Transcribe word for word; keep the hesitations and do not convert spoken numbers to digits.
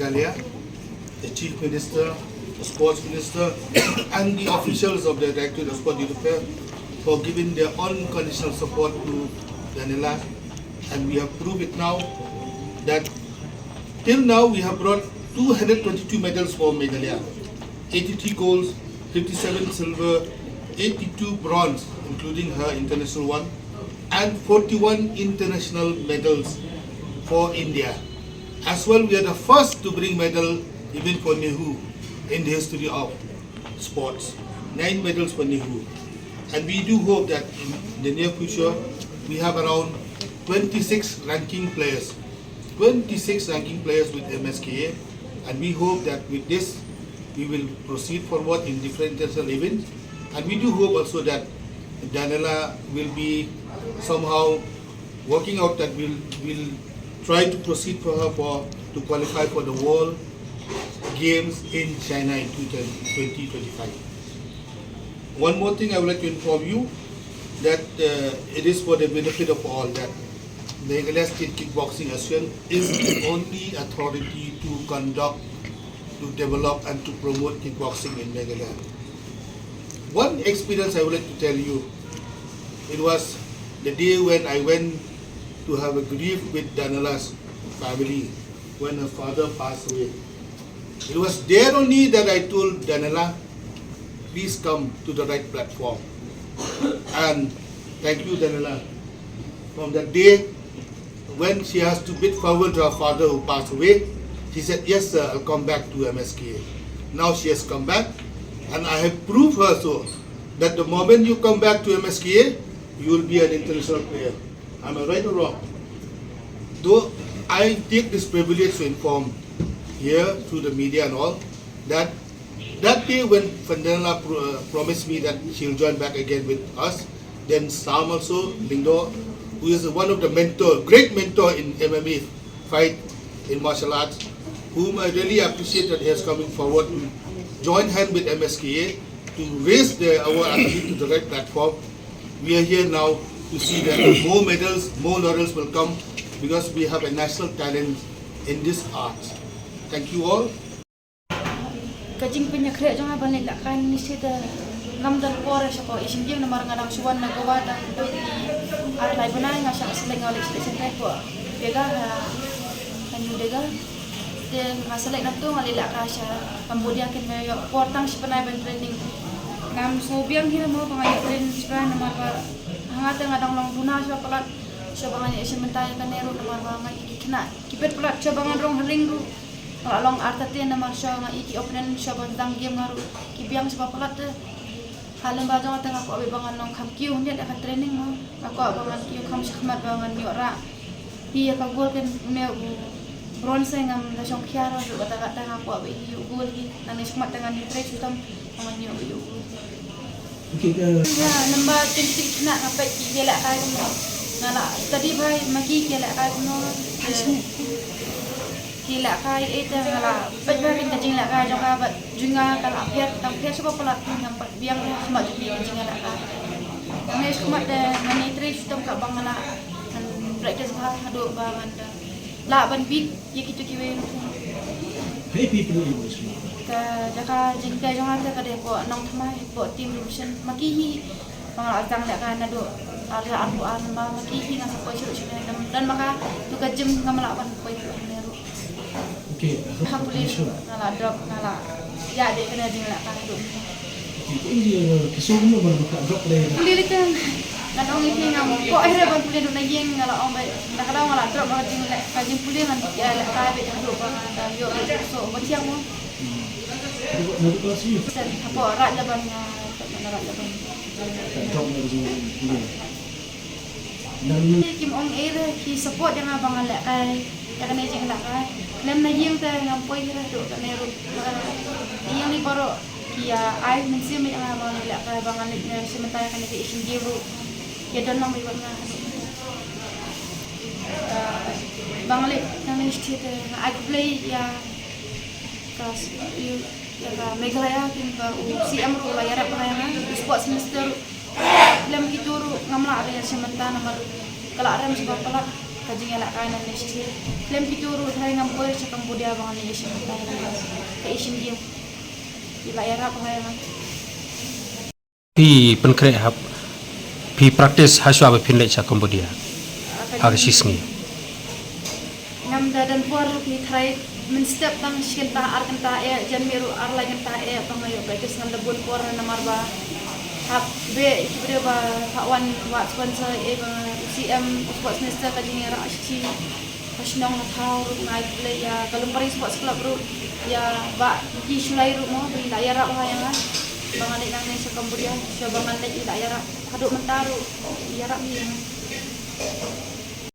Meghalaya, the Chief Minister, the Sports Minister, and the officials of the Directorate of Sport Youth Affairs for giving their unconditional support to Daniela. And we have proved it now that till now we have brought two hundred twenty-two medals for Meghalaya, eighty-three golds, fifty-seven silver, eighty-two bronze, including her international one, and forty-one international medals for India. As well, we are the first to bring medal even for Nehu in the history of sports. Nine medals for Nehu. And we do hope that in the near future, we have around twenty-six ranking players. Twenty-six ranking players with M S K A. And we hope that with this, we will proceed forward in different international events. And we do hope also that Daniela will be somehow working out that we'll, we'll try to proceed for her for, to qualify for the World Games in China in twenty twenty-five. One more thing I would like to inform you that, uh, it is for the benefit of all that Meghalaya State Kickboxing Association is the only authority to conduct, to develop and to promote kickboxing in Meghalaya. One experience I would like to tell you. It was the day when I went to have a grief with Daniela's family when her father passed away. It was there only that I told Daniela, "Please come to the right platform." And thank you, Daniela. From that day, when she has to bid farewell to her father who passed away, she said, "Yes, sir, I'll come back to M S K A." Now she has come back, and I have proved her so that the moment you come back to M S K A, you will be an international player. Am I right or wrong? Though I take this privilege to inform here through the media and all that that day when Daniela pro- uh, promised me that she'll join back again with us, then Sam also, Lyngdoh, who is one of the mentor, great mentor in M M A fight, in martial arts, whom I really appreciate that he has coming forward to join hand with M S K A to raise the, our athlete to the right platform. We are here now to see that more medals, more laurels will come because we have a national talent in this art. Thank you all. Ka jingpynïakhreh jong nga ban leit lehkai mynne te ngam don por sha ka Asian Games namar nga dang shu wan na Goa tang ki ar lai bnai, nga shah select, nga leit selection track ko Dega ha, ha New Dega. Te nga select na tu nga leit lehkai sha Cambodia, kin ïoh por tang shi bnai ban training. Ngam sngewbiang hi mo ba nga ïoh train shi bnai namar ba ha nga te nga dang long duna sha palat, sha ba ngan ïoh shim bynta ïa kane ruh namar ba nga ïoh ki khynnah ki bit palat sha ba ngan rung ha ring ruh. Nga la long artatien namar sha nga ïoh ki opponent sha ba dang game nga ruh ki biang sha ba palat te. Ha lem ba jong nga te nga kwah beit ba ngan long kham kiew hynrei ïa ka training mo. Nga kwah ba ngan kiew kham shakhmat ba ngan ïoh rah. Hi ïa ka gold kan une u bronze ngam da shong khia ruh, kata kata nga kwah ba ïoh gold hi. Nangne shakhmat te ngan ïoh trei shitom ba ngan ïoh ïoh gold. Okay, uh, Nga lem ba twenty-three khynnah nga peit ki ïalehkai kumno. Nga la study bha ma ki, ki ïalehkai kumno. Ki lehkai ei te nga la peit bha kin ka jinglehkai jong ka bad jong nga ka la pher, tang pher sha ba palat, ngam pat biang ïa ka khmat jong ki ka jinglehkai. Nga ïa ka khmat te ngan ïa trei shitom ka ba nga la ngan practice bha haduh ba ngan da lah ban beat ïa kito kiwei ruh. Hey people in this world. Ka jaka jingpynïaid jong nga te ka dei hapoh Nongthymmai, hapoh team division. Ma ki hi ba nga la sdang lehkai naduh ar hajar arphew ar, ma ma ki hi nga sa poi shuh shuh ne, don ma ka tu ka gym ngam lah ban poi shuh ne ruh. Okay. Ha pule nga la drop, nga la ïa dei kane ding la ka tu. Okay, ko indi ka so mo ban ka drop le. Pule le kan. Ngan ong ïa phi ngam kwah hi re ban pule na ïing, nga la ong ba na ka daw nga la drop na ka jing le, ka jingpule ngan ïa le ka beit haduh ba ngan da ïoh so ba thiang mo. Hmm. Haduh, haduh klas ïa? Sen, hapoh Raid Laban nga, hapoh Raid Laban. Ka drop na ka jingpule. Nang kim ong ei re, ki support ïa nga ba ngan lehkai ïa kane jinglehkai. Lem na ïing te ngam poi hi re haduh kane ruh. Na ïing ni baroh ki ïa ai mynsiem ïa nga ba ngan lehkai, ba ngan leit na shim bynta ïa kane ka Asian Games ruh. Ki ïa don lang beit bad nga haduh. Ah, ba ngan leit nangne state te nga ai khublei ïa ka s-, ïa, ïa ka Meghalaya, kin ba u C M ruh la ïarap bha ïa nga, u sports minister ruh. Lem kito ruh ngam lah ban ïa shim bynta namar ka la rem sha ba palat. Ka jingïalehkai nangne sha shnong. Khlem phi tu ruh tharai ngam poi sha Cambodia ba ngan leit ïashim bynta ïa ka Asian Games. Phi la ïarap ha ïa nga. Phi pynkhreh hap, phi practice ha shuwa ba phin leit sha Cambodia. Ha ka shi sngi. Ngam da don por ruh phi tharai mynstep tang shi kynta ar kynta eh, janmiet ruh ar lai kynta eh, ba nga ïoh practice ngam da bun por namar ba hap beh ïa ki briew ba hap wan wad sponsor eh, ba u C M, u sports minister ka jingïarap shisha. Ka shnong ka thaw ruh nga ai khublei ïa ka Lyngba Ri Sports Club ruh, ïa Bah Ki Shullai ruh mo, ba i la ïarap ha ïa nga ba ngan leit nangne sha Cambodia, sha ba ngan leit i la ïarap haduh mynta ruh, i ïarap ïa nga.